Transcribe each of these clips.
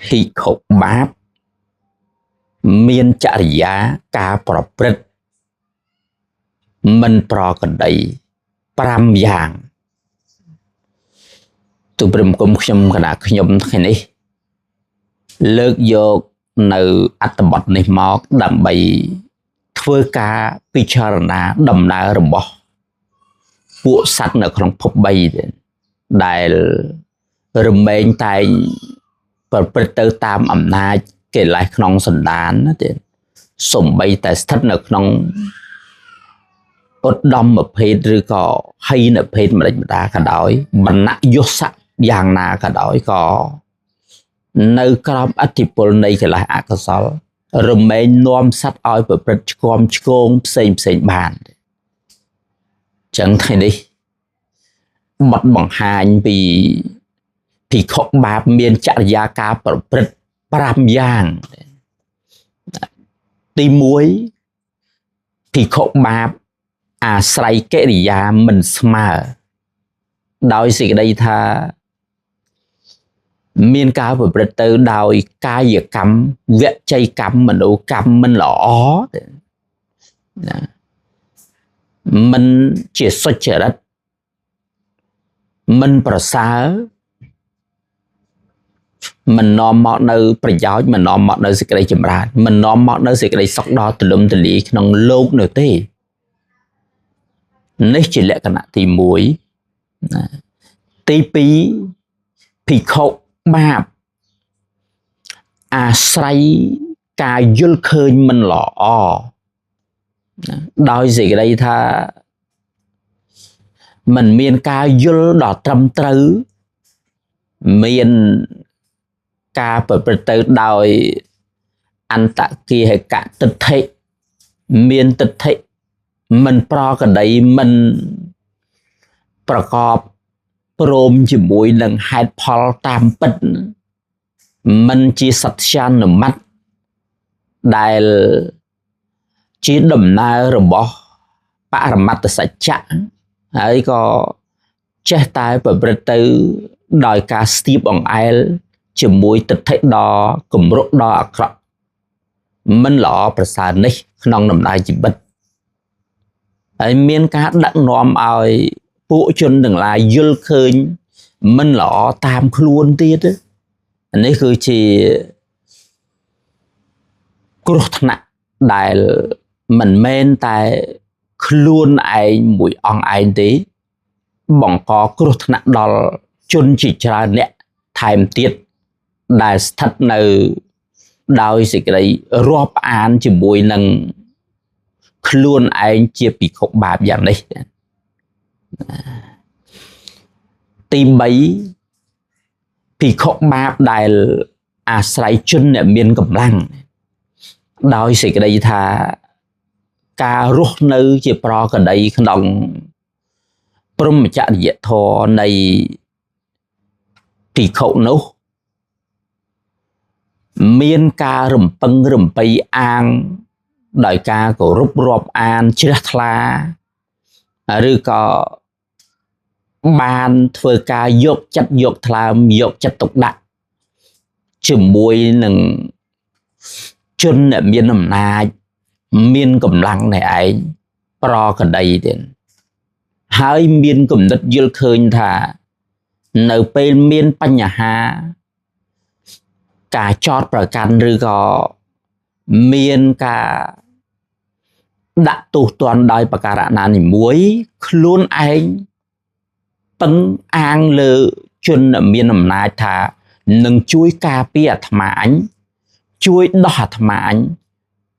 ភិក្ខុបាបមានចរិយាការប្រព្រឹត្តមិនប្រក្រតី5យ៉ាងទូព្រមគុំខ្ញុំគណៈខ្ញុំថ្ងៃនេះលើកយកនៅអត្ថបទនេះមកដើម្បីធ្វើការពិចារណាដំណើររបស់ពួកសត្វនៅក្នុងភព3ដែលរមែងតែងប្រព្រឹត្តទៅតាមអំណាចកិលេសក្នុងសន្តានណាទេសំបីតែស្ថិតនៅក្នុងឧត្តមភេទឬក៏ហីនភេទម្ដេចម្ដាក៏ដោយបណ្ណយុសៈយ៉ាងណាក៏ដោយក៏នៅក្រោមឥទ្ធិពលនៃកិលេសអកុសលរមែងនាំសត្វឲ្យប្រព្រឹត្តឆ្គាំឆ្គងផ្សេងផ្សេងបានចឹងថ្ងៃនេះបទបង្ហាញពីភិក្ខុបាបមានចរិយាការប្រព្រឹត្ត5យ៉ាងទី1ភិក្ខុបាបអាស្រ័យកិរិយាមិនស្មើដោយសេចក្តីថាមានការប្រព្រឹត្តទៅដោយកាយកម្មវចីកម្មមនោកម្មមិនល្អណាមិនជាសុចរិតមិនប្រសើរមិននាំមកនៅប្រយោជន៍មិននាំមកនៅសេចក្តីចម្រើនមិននាំមកនៅសេចក្តីសុខដល់ទូលំទូលាយក្នុងលោកនោះទេនេះជាលក្ខណៈទី1ណាទី2ភិក្ខុបាបអាស្រ័យការយល់ឃើញមិនល្អដោយសេចក្តីថាមិនមានការយល់ដ៏ត្រឹមត្រូវមានការប្រព្រឹត្តទៅដោយអន្តគាហកទិដ្ឋិមានទិដ្ឋិមិនប្រក្រតីមិនប្រកបព្រមជាមួយនឹងហេតុផលតាមពិតមិនជាសត្យានុម័តដែលជាដំណើររបស់បរមត្តសច្ចៈហើយក៏ចេះតែប្រព្រឹត្តទៅដោយការស្ទាបអង្អែលជាមួយទិដ្ឋិដ៏គម្រប់ដ៏អាក្រក់មិនល្អប្រសើរនេះក្នុងដំណើរជីវិតហើយមានការដឹកនាំឲ្យពួកជនទាំងឡាយយល់ឃើញមិនល្អតាមខ្លួនទៀតនេះគឺជាគ្រោះថ្នាក់ដែលមិនមែនតែខ្លួនឯងមួយអង្គឯងទេបង្កគ្រោះថ្នាក់ដល់ជនជាច្រើនអ្នកថែមទៀតដែលស្ថិតនៅដោយសេចក្តីរាប់អានជាមួយនឹងខ្លួនឯងជាភិក្ខុបាបយ៉ាងនេះទី3ភិក្ខុបាបដែលអាស្រ័យជនអ្នកមានកម្លាំងដោយសេចក្តីថាការរស់នៅជាប្រក្រតីក្នុងព្រហ្មចរិយធម៌នៃភិក្ខុនោះមានការរំពឹងរំពៃអាងដោយការគោរពរាប់អានជ្រះថ្លាឬក៏បានធ្វើការយកចិត្តយកថ្លើមយកចិត្តទុកដាក់ជាមួយនឹងជនដែលមានអំណាចមានកម្លាំងនៃឯងប្រក្រតីទៀតហើយមានគំនិតយល់ឃើញថានៅពេលមានបញ្ហាការចោទប្រកាន់ឬក៏មានការដាក់ទោសទណ្ឌដោយប្រការណានីមួយខ្លួនឯងពឹងអាងលើជនមានអំណាចថានឹងជួយការពារអាត្មាអញជួយដោះអាត្មាអញ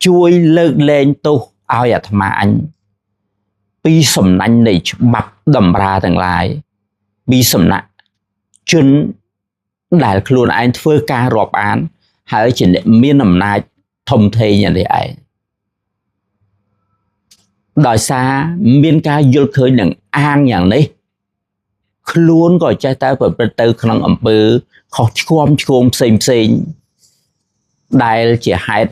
ជួយលើកលែងទោសឲ្យអាត្មាអញពីសំណាញ់នៃច្បាប់តម្រាទាំងឡាយពីសំណាក់ជនដែលខ្លួនឯងធ្វើការរាប់អានហើយជាអ្នកមានអំណាចធំធេងយ៉ាងនេះឯងដោយសារមានការយល់ឃើញនឹងអាងយ៉ាងនេះខ្លួនក៏ចេះតែប្រព្រឹត្តទៅក្នុងអំពើខុសឆ្គំឆ្គងផ្សេងផ្សេងដែលជាហេតុ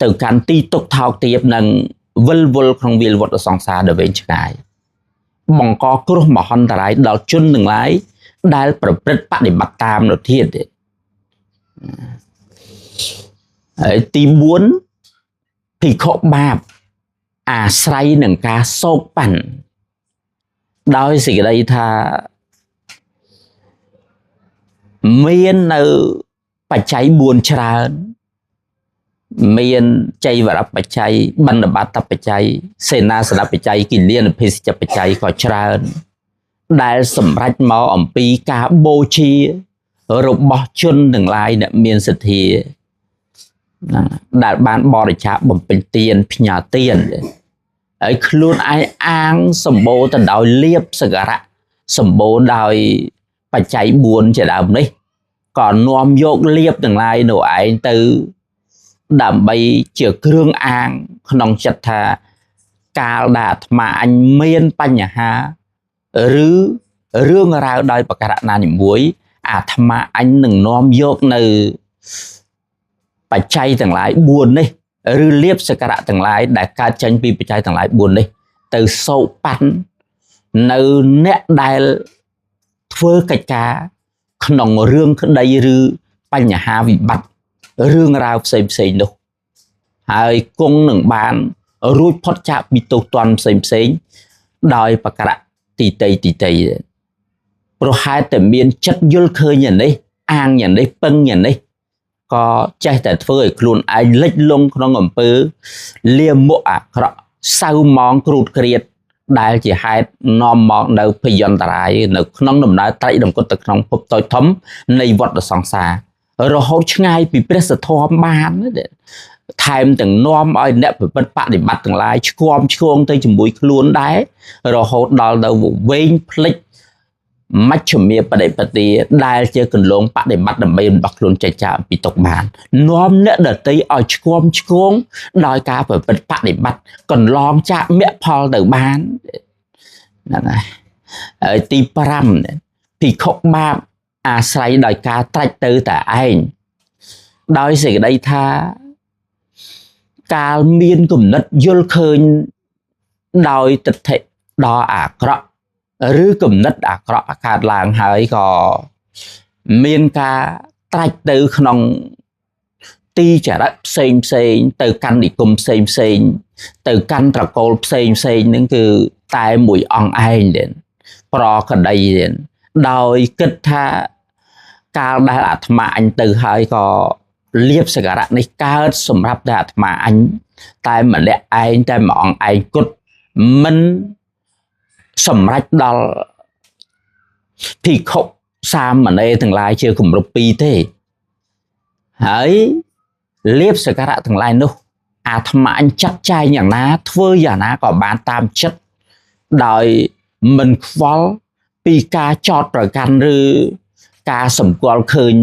ទៅកាន់ទីទុកថោកទាបនិងវិលវល់ក្នុងវាលវដ្តសង្សារដ៏វែងឆ្ងាយបង្កគ្រោះមហន្តរាយដល់ជនទាំងឡាយដែលប្រព្រឹត្តបដិបត្តិតាមនោះទៀត ហើយទី4ភិក្ខុបាបអាស្រ័យនឹងការសោកប៉ាន់ដោយសេចក្តីថាមាននៅបច្ច័យ4ច្រើនមានចៃវរបច្ច័យបណ្ឌបាតបច្ច័យសេនាសនបច្ច័យគិលានភេសជ្ជបច្ច័យក៏ច្រើនដែលសម្រេចមកអំពីការបូជារបស់ជនទាំងឡាយអ្នកមានសទ្ធាដែលបានបរិច្ចាគបំពេញទានផ្ញើទានហើយខ្លួនឯងអាងសម្បូរទៅដោយលៀបសក្ការៈសម្បូរដោយបច្ច័យ4ជាដើមនេះក៏នាំយកលៀបទាំងឡាយនោះឯងទៅដើម្បីជាគ្រឿងអាងក្នុងចិត្តថាកាលដែលអាត្មាអញមានបញ្ហាឬរឿងរ៉ាវដោយប្រការណានីមួយអាត្មាអញនឹងនាំយកនៅបច្ច័យទាំងឡាយ4នេះឬលៀបសក្ការៈទាំងឡាយដែលកើតចេញពីបច្ច័យទាំងឡាយ4នេះទៅសោកប៉ាន់នៅអ្នកដែលធ្វើកិច្ចការក្នុងរឿងក្តីឬបញ្ហាវិបត្តិរឿងរ៉ាវផ្សេងផ្សេងនោះហើយគង់នឹងបានរួចផុតចាកពីទោសទណ្ឌផ្សេងផ្សេងដោយប្រការៈទីតីទីតីព្រោះហេតុតែមានចិត្តយល់ឃើញយ៉ាងនេះអាងយ៉ាងនេះពឹងយ៉ាងនេះក៏ចេះតែធ្វើឲ្យខ្លួនឯងលិចលង់ក្នុងអំពើលាមកអាក្រក់សៅមងគ្រូតគ្រៀតដែលជាហេតុនាំមកនៅភយន្តរាយនៅក្នុងដំណើរត្រៃដង្គត់ទៅក្នុងភពតូចធំនៃវដ្តសង្សាររហូតឆ្ងាយពីព្រះសទ្ធមបានថែមទាំងនាំឲ្យអ្នកប្រព្រឹត្តបដិបត្តិទាំងឡាយឆ្គាំឆ្គងទៅជាមួយខ្លួនដែររហូតដល់ទៅវែងភ្លេចមជ្ឈមាបដិបទាដែលជាគន្លងបដិបត្តិដើម្បីរំដោះខ្លួនចេញចាកពីទុក្ខបាននាំអ្នកដទៃឲ្យឆ្គាំឆ្គងដោយការប្រព្រឹត្តបដិបត្តិកន្លងចាកមគ្គផលទៅបានហ្នឹងហើយហើយទី5ភិក្ខុបាបអាស្រ័យដោយការត្រាច់ទៅតែឯងដោយសេចក្តីថាកាលមានគំនិតយល់ឃើញដោយទិដ្ឋិដ៏អាក្រក់ឬគំនិតអាក្រក់កើតឡើងហើយក៏មានការត្រាច់ទៅក្នុងទីចរិតផ្សេងផ្សេងទៅកាន់និគមផ្សេងផ្សេងទៅកាន់ត្រកូលផ្សេងផ្សេងហ្នឹងគឺតែមួយអង្គឯងទេប្រក្តីទេដោយគិតថាកាលដែលអាត្មាអញទៅហើយក៏លៀបសក្ការៈនេះកើតសម្រាប់តែអាត្មាអញតែម្នាក់ឯងតែមួយអង្គឯងគត់មិនសម្រេចដល់ភិក្ខុសាមណេរទាំងឡាយជាគម្រប់2ទេហើយលៀបសក្ការៈទាំងឡាយនោះអាត្មាអញចាត់ចែងយ៉ាងណាធ្វើយ៉ាងណាក៏បានតាមចិត្តដោយមិនខ្វល់ពីការចោតប្រកាន់ឬការសម្គាល់ឃើញ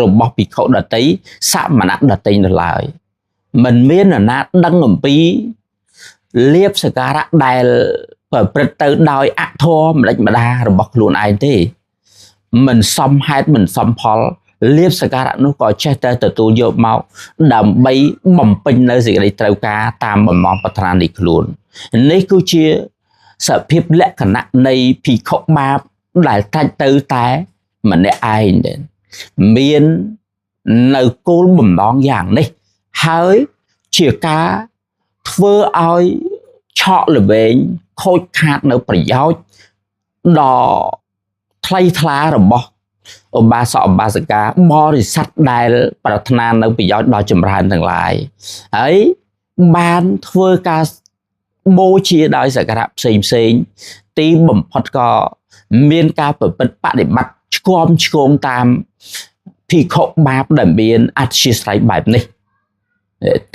របស់ភិក្ខុដទៃសមណៈដទៃនោះឡើយមិនមាននរណាដឹងអំពីលៀបសក្ការៈដែលប្រព្រឹត្តទៅដោយអធម៌ម្ដេចម្ដារបស់ខ្លួនឯងទេមិនសមហេតុមិនសមផលលៀបសក្ការៈនោះក៏ចេះតែទទួលយកមកដើម្បីបំពេញនៅសេចក្តីត្រូវការតាមបំណងប្រាថ្នានៃខ្លួននេះគឺជាសភាពលក្ខណៈនៃភិក្ខុបាបដែលត្រាច់ទៅតែម្នាក់ឯងទេមាននៅគោលបំណងយ៉ាងនេះហើយជាការធ្វើឲ្យឆក់ល្វែងខូចខាតនៅប្រយោជន៍ដ៏ថ្លៃថ្លារបស់ឧបាសកឧបាសិកាបរិស័ទដែលប្រាថ្នានៅប្រយោជន៍ដ៏ចម្រើនទាំងឡាយហើយបានធ្វើការបូជាដោយសក្ការៈផ្សេងផ្សេងទីបំផុតក៏មានការប្រព្រឹត្តបដិបត្តិឆ្គាំឆ្គងតាមភិក្ខុបាបដែលមានអធ្យាស្រ័យបែបនេះ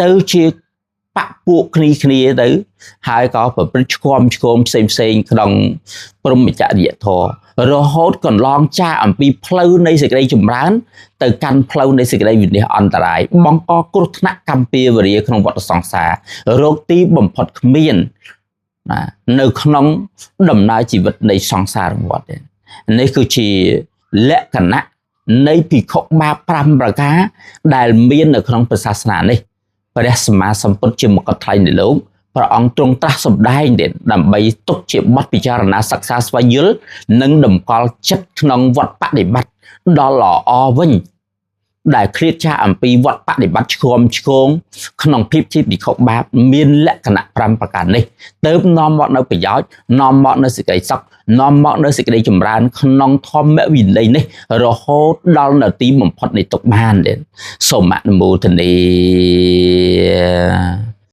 ទៅជាបពពួកគ្នាគ្នាទៅហើយក៏ប្រព្រឹត្តឆ្គាំឆ្គងផ្សេងផ្សេងក្នុងព្រហ្មចរិយធម៌រហូតកន្លងចាកអំពីផ្លូវនៃសេចក្តីចម្រើនទៅកាន់ផ្លូវនៃសេចក្តីវិនិច្ឆ័យអន្តរាយបង្កគ្រោះថ្នាក់កម្មពៀវរាក្នុងវដ្តសង្សាររោគទីបំផុតគ្មានណានៅក្នុងដំណើរជីវិតនៃសង្សារវដ្តនេះគឺជាលក្ខណៈនៃភិក្ខុបាប5ប្រការដែលមាននៅក្នុងព្រះសាសនានេះព្រះសម្មាសម្ពុទ្ធជាមកុដថ្លៃនៃលោកព្រះអង្គទ្រង់ត្រាស់សម្ដែងទៀតដើម្បីទុកជាបទពិចារណាសិក្សាស្វែងយល់និងតម្កល់ចិត្តក្នុងវត្តបដិបត្តិដល់ល្អវិញ ដែលឃ្លាតចាកអំពីវត្តបដិបត្តិឆ្គំឆ្គងក្នុងភាពជាភិក្ខុបាបមានលក្ខណៈ5ប្រការនេះទៅនាំមកនៅប្រយោជន៍នាំមកនៅសេចក្តីសុខនាំមកនៅសេចក្តីចម្រើនក្នុងធម្មវិន័យនេះរហូតដល់នៅទីបំផុតនៃទុក្ខបានសូមអនុមោទនា។